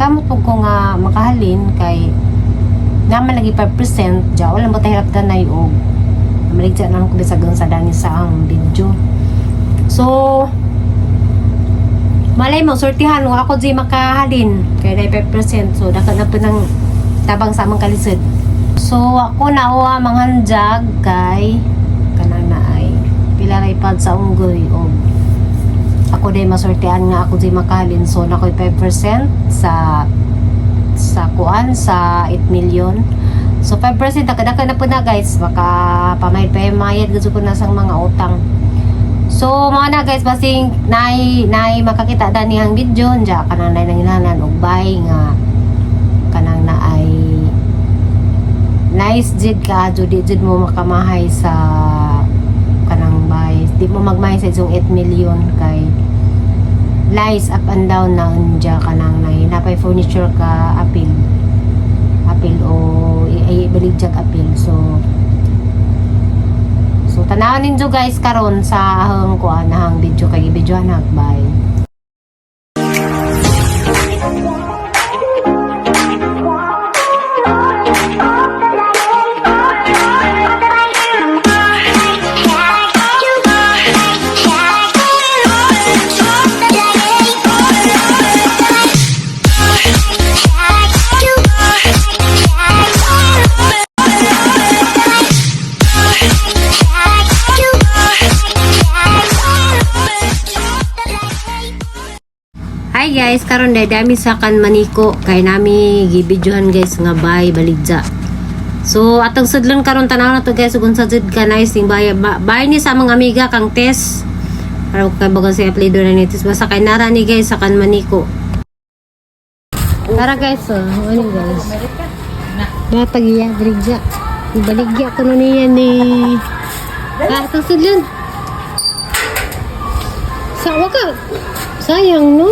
Maningkamot pud ko nga makahalin kay naman lagi 5% ja wala mo tahirap tanay og maligya na ko bisag sa dani sa ang video. So malay mo sortihan mo ako di makahalin kay na 5%, so daka na po ng tabang sa among kalisod. So ako na uwa manghanjag kay kanang na ay pila ray pad sa unggoy og ako day masortihan nga ako di makahalin, so nakoy 5% sa kuan sa 8 million. So 5% daka na po na, guys, maka pamayad pa mayad gusto ko na sang mga utang. So mga na guys, basing nay nay makakita dani ang video nja kanang nay nanginanan og bay nga kanang na ay nice jid ka di jid mo makamahay sa kanang bay, di mo magmahay sa isang 8 million kay lies up and down na unya kanang nay napay furniture ka apil apil o ay baligyag apil. So tanawan ninyo guys karon sa ahang kuan ahang video kay i-videohan bye. Hi guys, karon day dami sa kan maniko kay nami gibidyohan guys nga bay baligja. So atong sudlon karon, tanaw na to guys ug unsa jud ka nice ning bay bay ni sa mga amiga kang Tess. Para kay bagon sa apelyido na ni Tess, basta kay nara ni guys sa kan maniko. Tara guys, oh, ano guys? Natagiya baligja. Baligya ko no niya ni. Ah, atong sudlon. Sa waka. Sayang no.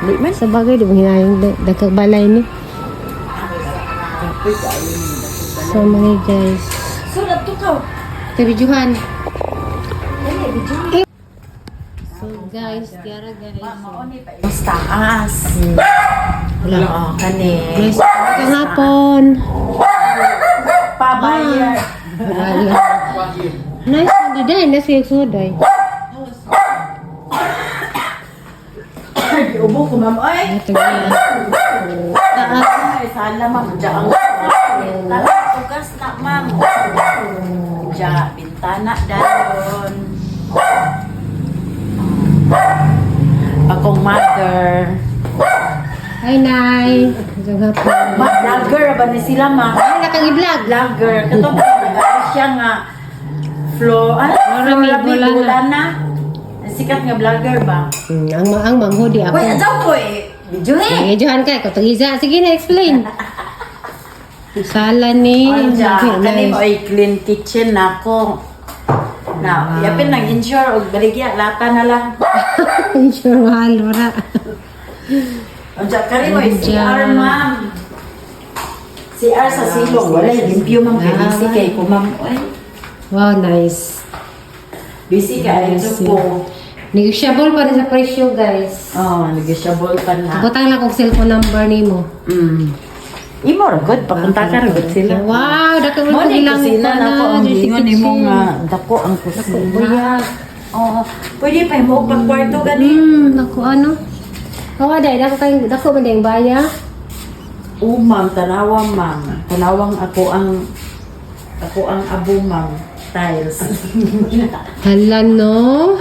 Di man. Sa bagay, di ba hinayang dagkagbalay ni? So mga guys. So, to ka. Tabidyohan. So guys, tiara guys. Mas taas. Wala. Oo, kani. Guys, magandang hapon. Pabayar. Wala. Nice na day, nice yung suday. Ubo ko, ma'am. Ay, Ito guys. Taas. ay, sala, ma'am. Diyan ang tala, tugas na, ma'am. Diyan, bintana dayon. Akong mother. Hi, Nay. Magandang hapon. Ma, vlogger ba ni sila, ma'am? Ay, nakang i-vlog. Vlogger. Katong siya nga Flo, ah, Flora Flora Migolana. Migolana. Sikat nga vlogger ba? Ang manghudi ako. Wait, adyaw ko eh. Video eh. Medyohan ka, katugiza. Sige na, explain. Sala ni. Anja, kani Nice. mo ay clean kitchen na ako. Na, yapin nang insure og baligya lata na lang. Sure, mahal, wala. Anja kani mo ay Anja. CR, ma'am. CR sa silong wala limpyo, ma'am, kay busy kay ko, ma'am. Ay, Wow, nice. busy kay Nice. ko. Negotiable pa rin sa presyo, guys. Oh, negotiable pa na. Butang lang kong cellphone number nimo. Imo ra good papunta ka ra good sila. Wow, dako mo Mo ni ilang kusina na ko ang dirty ingon nimo kitchen. nga dako ang kusina. Buyag. Oo. Pwede pa mo pag kwarto gani. Dako ano? Kawa dai, dako kay dako man dayang baya. Oo, ma'am, tanawa, ma'am. Tanawang ako ang abo, ma'am. Tiles. Hala no.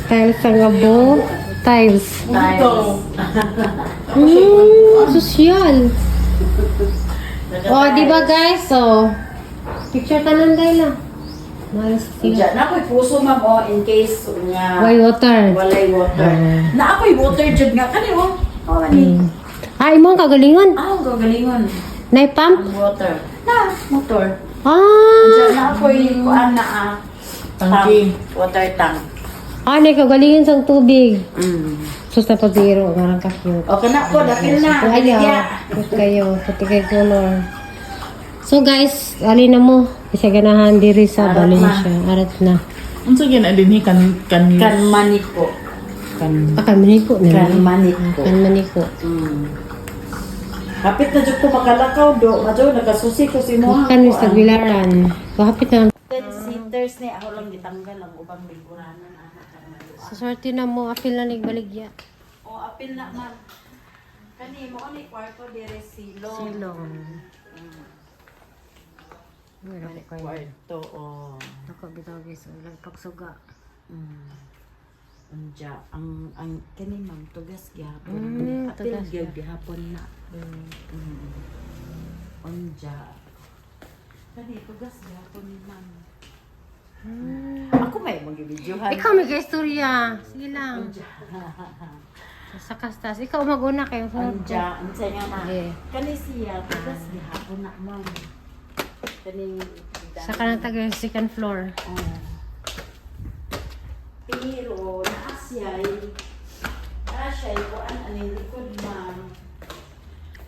Tiles ang abo. Tiles. Tiles. Sosyal. Oh, di ba guys? So, picture tanan dai lang. Malas sila. Diyan na ako'y puso, ma'am, oh, in case nga Why water? walay water. Ah. Na ako'y water jud nga kani oh. Oh, ani. Ah, imo ang kagalingon. Ah, ang gagalingon. Nay pump? Ang water. Na, motor. Ah. Diyan na ako'y kuan na ah. Tank. Water tank. Ah, nay kagalingon sang tubig. Sus na pa zero, ngarang ka cute. Okay na po, dapil na. Ayaw. Cute kayo. Puti kay color. So guys, alin na mo. Isa ganahan diri sa Arat Valencia. Arat na. Unsa gyud dinhi kan kan Kan maniko. Kan Ah, kan maniko na. Kan maniko. Kan maniko. Hapit na jud ko makalakaw do, madyo nakasusi ko si mo. Kan Mr. Bilaran. Kahapit na. 10 seaters ni ako lang gitanggal ang ubang lingkuranan ana ka. Sa swerte na mo, apil na baligya. O apil na, ma'am. Kani mo ni kwarto dire silong. Silong. Meron ko kayo. Kwarto o. Ako bitaw guys, walang pagsuga. Unja ang kani, ma'am, tugas gihapon. Apil Tugas. gyud gihapon na. Unja. Kani tugas gihapon ni ma'am. Ako may mag-videohan. Ikaw may istorya. Sige lang. Sa kastas. Ikaw maguna kayo. Unja, unsay nga ma. Okay. Kani siya tugas gihapon na, ma'am. Kani Sa kanang taga second floor. Oh. Pero naa siya'y kuan aning likod, ma'am.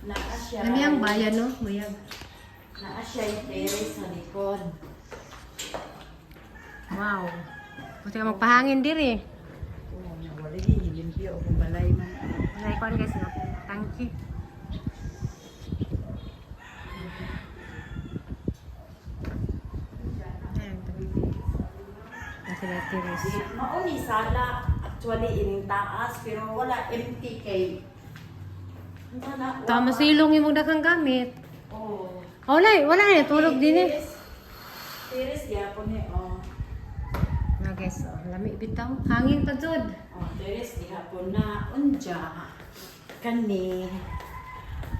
Naa siya. Ano yung bayan, no? Bayag. Naa siya'y terrace sa likod. Wow. Buti ka magpahangin diri. Oh, wala gi limpyo akong balay, man. Naikuan guys, no? Thank you. Ayan, nasa sila tiris. Mao ni sala actually ining taas pero wala, empty kay unsa na? Tama silong yung daghang gamit. Oh. Oh, wala, wala na, tulog din eh. Terrace gyapon ni oh. Na guys, oh, lami bitaw. Hangin pa jud. Oh, terrace gihapon na. Unja. Kani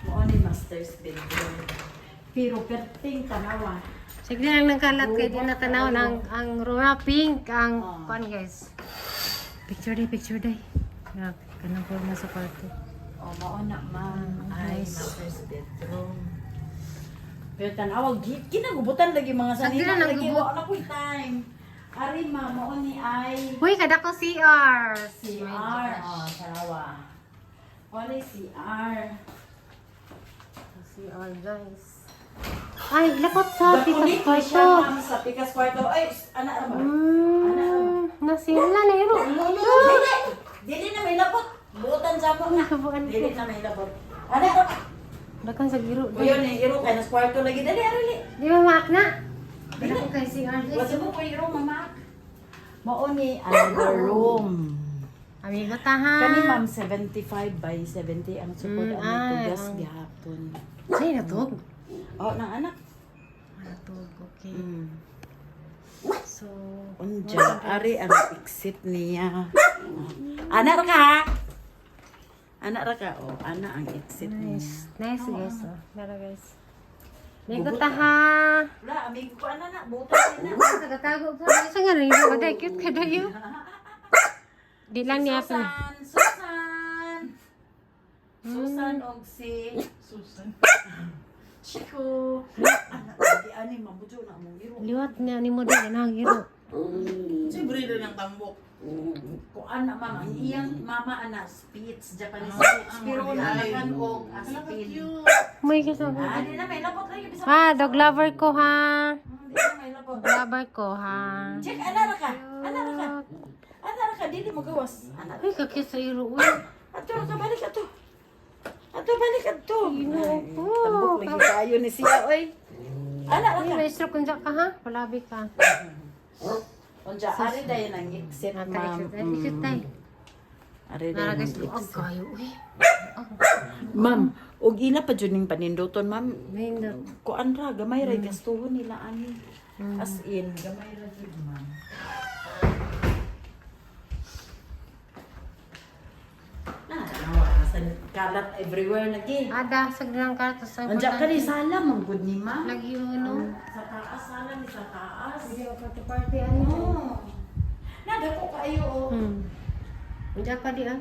mao ni master's bedroom. Pero perting tanawa. Sige lang ng kalat kay di na tanaw ang rura pink ang Ah. kuan guys. Picture day, picture day. Grabe, kanang forma sa kwarto. Oh, mao na, ma'am, ay Nice. master's bedroom. Pero tanawa kinagubutan lagi mga Sagdi sanina na lagi nagubot. wa na koy time. Ari, ma'am, mao ni ay Uy, kada ko CR. CR. Oh, tanawa. Mao ni CR. CR guys. Ay, lakot sa pikas Dakunik ni siya, kwarto. ma'am, sa pikas kwarto. Ay, ana ra ba? Nasila na iro. Dili! Dili na may labot. Buotan sa mo na. Kabuan ko. Dili na may labot. Ana ra. Dakan sa giro. Uyo ni iro kay nas kwarto lagi dali ari. Di ba maak na? Kada ko kay CR guys. Wasa mo ko iro mamak. Mao ni another room. Amigo ta ha. Kani, ma'am, 75 by 70 ang sukod ang ay, tugas gihapon. Ay, natog. Oh, nang anak. Natog, okay. So, Unja, ari ang exit niya. Ana ra ka ha? Ana ra ka oh, ana ang exit niya. Nice. Nice guys. Oh. Meron guys. Amigo ta ha. Wala, amigo ko ana na, butas na. Tagatago pa. Isa nga rin. Kaday, cute ka dayo. Di lang niya pa. Susan, Susan. Susan og si Susan. Chico. Ana, di ani mabujo na among iro. Liwat niya ni mo din ang hiro. Siyempre rin ang tambok. Kuan na, ma'am, ang iyang mama ana Spitz, Japanese Spitz, pero nanakan og aspin. May kasama. Ah, di na may labot lagi bisa. Ha, dog lover ko ha. Di na may labot. Dog lover ko ha. Check ana ra ka. Ana ra ka. Ana ra ka dili mo gawas. Ana. Uy, kakit sa iro. Uy. Ato ra ka balik ato. Ato balik ato. Ginoo ko. Tambok lagi kayo ni siya oy. Ana ra Uy, ka. may stroke kunja ka ha. Palabi ka. Unja ari dayon ang exit, ma'am. Exit tayo. Ari Nara dayon guys, ang luag exit. kayo. Uy. Ma'am, og ila pa jud ning paninduton, ma'am. Nindot. Kuan ra gamay ra gastuhon nila ani. As in, gamay ra jud, ma'am. Na, tanawa, sa kalat everywhere lagi. Ada, saglang ka. Tapos ang Anja ka ni sala man gud ni ma'am. Lagi yun, no? Sa taas sala ni sa taas. Party party ano? Oh. Nadako kayo oh. Diyan pa di ah.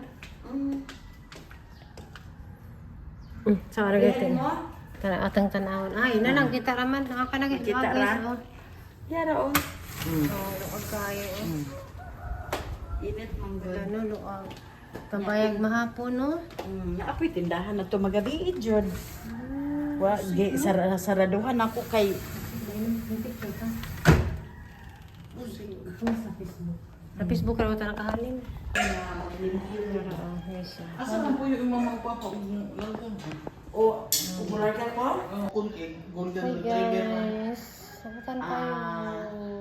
Sa ara Dili gate. mo? Tara atang tanawon. Ay, na lang kita raman nakakanagit. Kita ra. Yara oh. Oh, luag kayo. Oh. Init man gud. Ano luag. Tambayag mahapon no. Naapoy tindahan na to magabi jud. Wa gi saraduhan ako kay Sa Facebook ra ta nakahalin. Asa man po yung imong magpapa ug langgam? O, ugular ka ko? Ang kunti, golden Hi retriever man. guys. Sabutan tayo.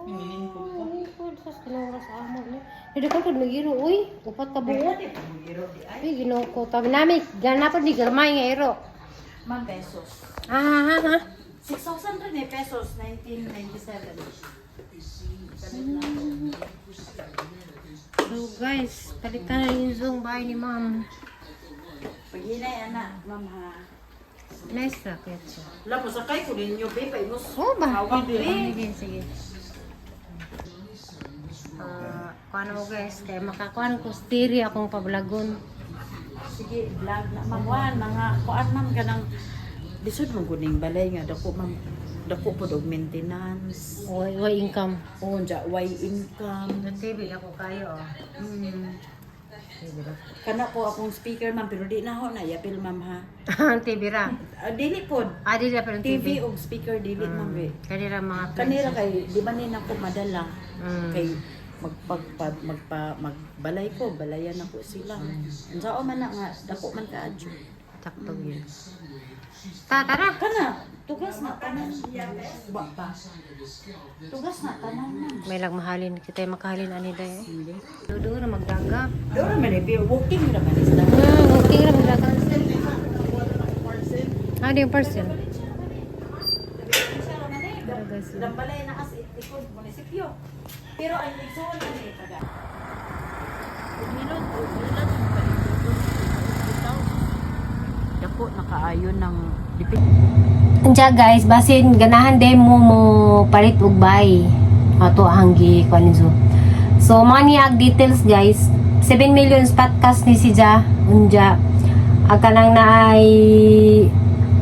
Hinilingkod ko. Lingkod. Sus, ginoo sa amo ni. Hindi ko pud magiro uy. Upat ka buot. Uy, Ginoo ko. Tabi nami, ganapod ni gamay nga iro. Ma'am, pesos. Ah, ha, ha. 6,000 rin eh, pesos, 1997. So guys, palitan na yung Zoom bahay ni ma'am. Paghinay, anak, ma'am ha. Nice racket siya. Wala mo, sakay ko ninyo, babe. Ay, mus. Oo ba? Hawak, babe. Sige, sige. Ah, kuan mo guys, kaya makakuan ko stiri akong pablagon. Sige, vlog na, ma'am. Wan, mga kuan, ma'am, kanang lisod mo guning balay nga dako ma'am, dako pod og maintenance. Way, way income. O ja way income. Sa TV ako kayo oh. TV ra. Kana ko akong speaker ma'am, pero di na ho na yapil ma'am ha. Ang TV ra. Ah, dili pod. Ah, di ra pero ang TV TV. og speaker dili ma'am eh. Kanira mga friends. Kanira kay di ba ni nako madala kay magpagpa magpa magbalay ko, balayan ako sila. Unsa man na nga dako man kaadyo. Sakto yun. Ta, tara. Kana tugas na tanan. Ba pa. Tugas na tanan ma'am. May lang mahalin. Kita yung makahalin ani day. Dodo na magdaga. Dora man eh, pero walking ra man is Okay ra magdaga. Ah, di yung parcel. Tara guys. Lambalay na as ikod munisipyo. Pero ang igsoon man eh taga. Umilot, umilot, Dako nakaayon ng dipit. Andiya guys, basin ganahan din mo mo palit og bay. Ato ang gi kuan nizo. So money ag details guys, 7 million spot cash ni si Ja unja. Ag kanang naay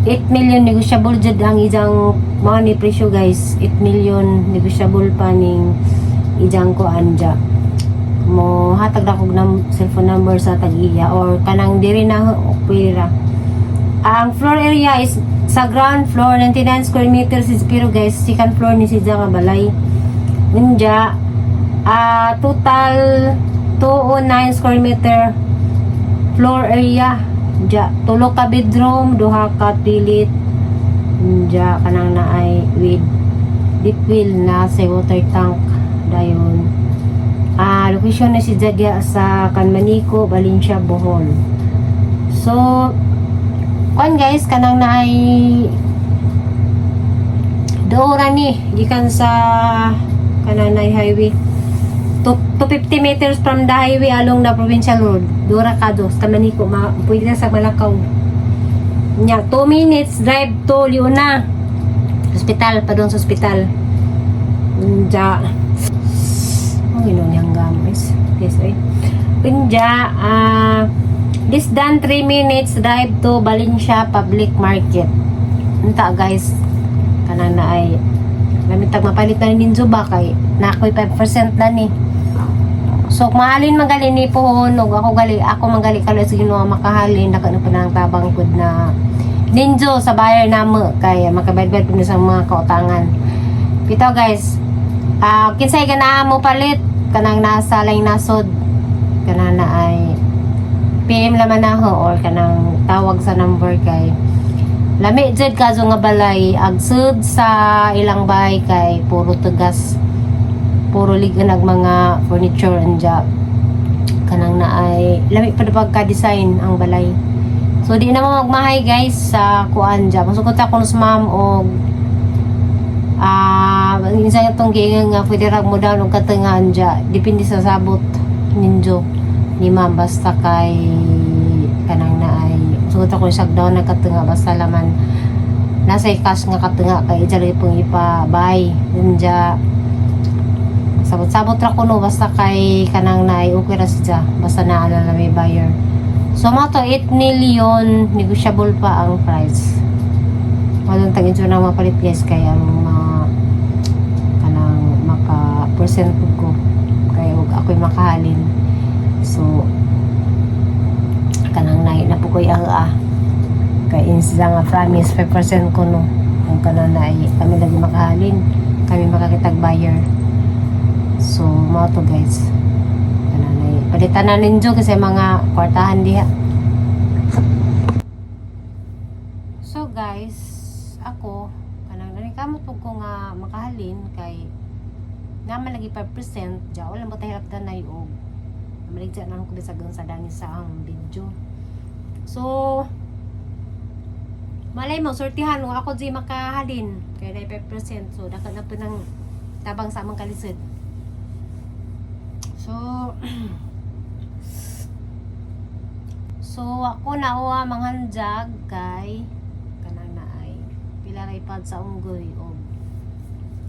8 million negotiable jud ang ijang money presyo guys. 8 million negotiable pa ning ijang kuan ja. Mo hatag ra kog nam cellphone number sa tag-iya or kanang diri na pwede ra. Ang floor area is sa ground floor, 99 square meters is pero guys, second floor ni si nga balay. Unja, total 209 square meter floor area. Unja, tulo ka bedroom, duha ka toilet. Unja, kanang naay with deep well na sa water tank dayon. Location na si Jadia sa Canmanico, Valencia, Bohol. So, kuan guys, kanang naay doora ni gikan sa kanang naay highway. 250 meters from the highway along the provincial road. Dora ka do sa Maniko, ma pwede na sa Malakaw. Nya, 2 minutes drive to Leona. Hospital, pa doon sa hospital. Unja. Ang ino niyang guys. Yes, ay. Unja, this done 3 minutes drive to Valencia Public Market. Unta guys, kanang na ay lamitag mapalit na ni Ninjo ba kay na ako'y 5% na ni. So kung mahalin magali ni pohon og ako gali ako magali kalos Ginoo makahalin naka pa ng tabang pud na ninjo sa buyer namo kay makabayad pud sa mga kautangan. Bitaw guys, kinsay ganahan mo palit kanang nasa laing nasod kanang na ay PM laman na ho or kanang tawag sa number kay lami jud kaso nga balay agsud sa ilang bahay kay puro tugas, puro ligan ag mga furniture anja, kanang na ay lami pa pagka-design ang balay. So di na mo magmahay guys sa kuan dya, masukot ako sa ma'am og insa itong giingon nga pwede ra mo down og katungan dya, depende sa sabot ninjo ni ma'am, basta kay kanang na ay sugot ako sa down na katunga, basta laman nasa cash nga katunga kay dya lagi pong ipa-buy ninja. Sabot-sabot ra kuno, basta kay kanang naay okay ra siya, basta naa na may buyer. So mo to 8 million, negotiable pa ang price. Walang tag na mapalit guys kay ang mga kanang maka percent pud ko kay og ako'y makahalin. So kanang naay na po ko'y ang kay insa nga promise 5% ko no ang kanang naay kami lagi makahalin, kami makakitag buyer. So, mao to guys. Kanang Palitan na ninyo kasi mga kwartahan diha. So guys, ako kanang nanikamot pud ko nga makahalin kay naman lagi 5% diya wala mo tahirap danay og maligya na ko bisag sa dani sa ang video. So malay mo sortihan mo ako di makahalin kay na 5%, so dako na po ng tabang sa among kalisod. So ako na uwa manghanjag kay kanang naay pila ray pad sa unggoy og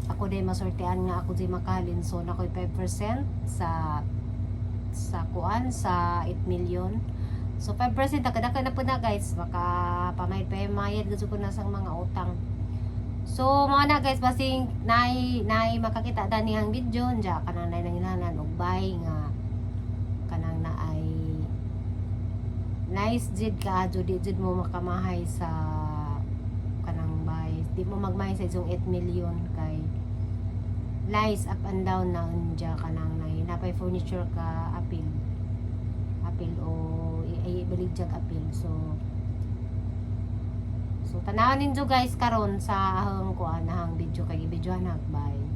ako day masortean nga ako di makahalin, so nakoy 5% sa kuan sa 8 million. So 5% daka na po na, guys, maka pamayad pa mayad gusto ko na sang mga utang. So mga na guys, basing nay nay makakita dani ang video nja kanang nay nanginanan og bay nga kanang naay nice jid ka di jid mo makamahay sa kanang bay, di mo magmahay sa isang 8 million kay lies up and down na unya kanang nay napay furniture ka appeal appeal o ay baligyag appeal. So tanawan ninyo guys karon sa ahong kuan, ahang video kay gibidyohan bye.